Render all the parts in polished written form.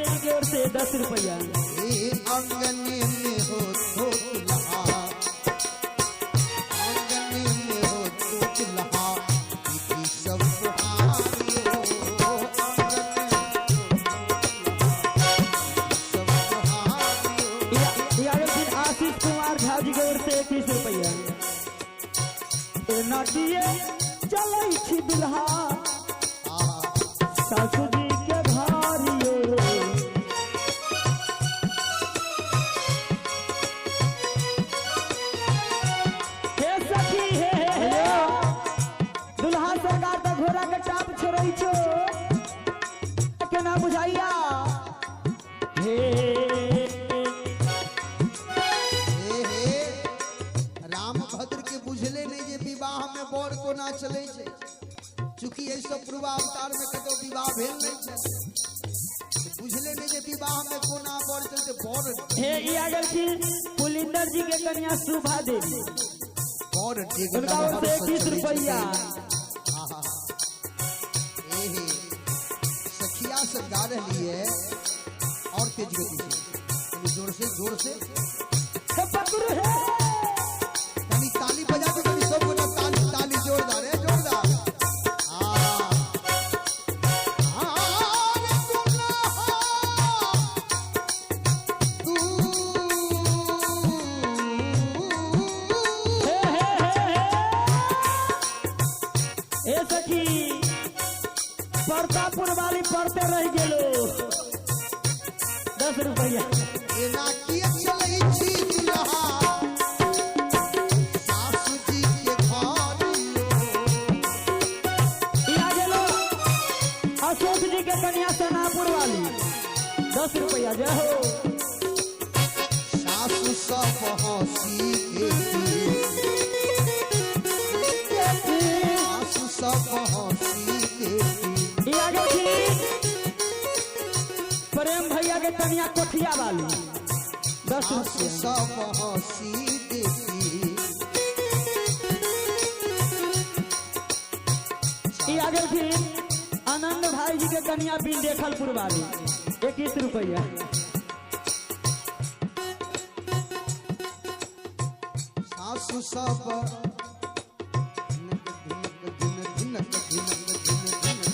जी की ओर से 10 रुपया। हे आंगने में हो तो दुल्हा, आंगने में हो तो दुल्हा, दीदी सब तुहारी हो, आंगने में हो सब तुहारी हो। ई आ गेलखिन आशीष कुमार झा जी के ओर से 21 रुपया। एना किए चलै छी दुल्हा आहा, सासू जी के घर यो। हे सखी हे हे हे, दुल्हा सरकार तऽ घोड़ा के टाप छोड़ै छो, केना बुझाइया। हे हे हे, रामभद्र के बुझले नहीं जे विवाह में बर कोना चले छै, चूंकि एहि सब पूर्वावतार में कतौ विवाह भेल नहीं छै, बुझले नहीं जे विवाह में कोना बर चलते बर। हे ई आ गेलखिन पुलिंदर जी के कन्या शोभा देवी, बर डेग उनका ओर से 21 रुपया। आहा, हे हे, सखिया सब गा रही है और तेज गति से, कनी जोर से जोर से हे पकड़ू हे, कनी ताली बजा दो, कनी सब गोटा ताली ताली जोरदार है जोरदार। हाँ हाँ रे दुल्हा तू, हे हे हे हे, हे सखी परतापुर वाली पढ़ते रह गेलो, 10 रुपया। एना किए चलै छी दुल्हा सासू जी के घर यो। ई आ गेलो अशोक जी के कन्या सनापुर वाली, 10 रुपया। जय हो। सासू सब हंसी देती, सासू सब हंसी देती। ई आ गेलखिन प्रेम भैया के कन्या कोठिया वाली, 10 सासू रुपया। सब हंसी देती। ई आ गेलखिन आनंद भाई जी के कन्या बिन देखलपुर वाली, 21 रुपया। सासू सब धिनक धिनक धिनक धिनक धिनक धिनक धिनक।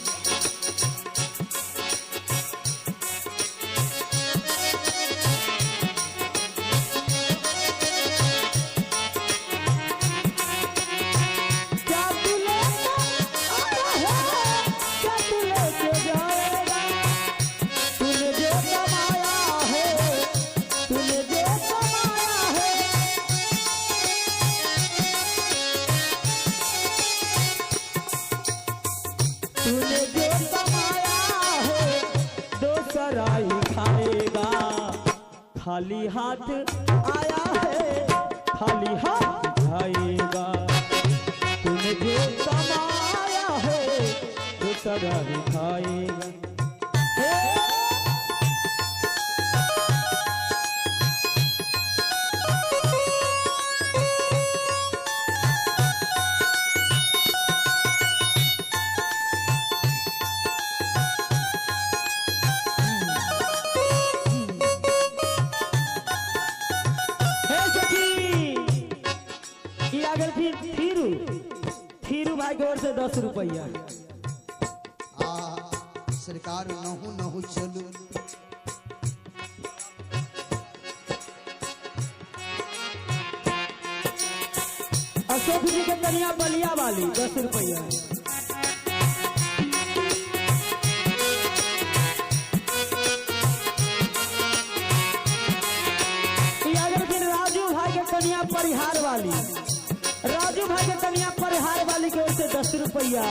क्या तू लेके आया है, क्या तू लेके जाएगा, तूने जो कमाया है, तूने जो कमाया है, तूने जो कमाया है दोसरा ही खाएगा, खाली हाथ आया है खाली हाथ जाएगा, तूने जो कमाया है दूसरा ही खाएगा। हे हे सखी, ई आ गेलखिन थीरू, थीरू भाई के ओर से 10 रुपया। आ सरकार नहु नहु चलू, अशोक जी के कन्या बलिया वाली, 10 रुपया। ई आ गेलखिन राजू भाई के कन्या परिहार वाली, राजू भाई के कन्या परिहार वाली के ओर से 10 रुपया।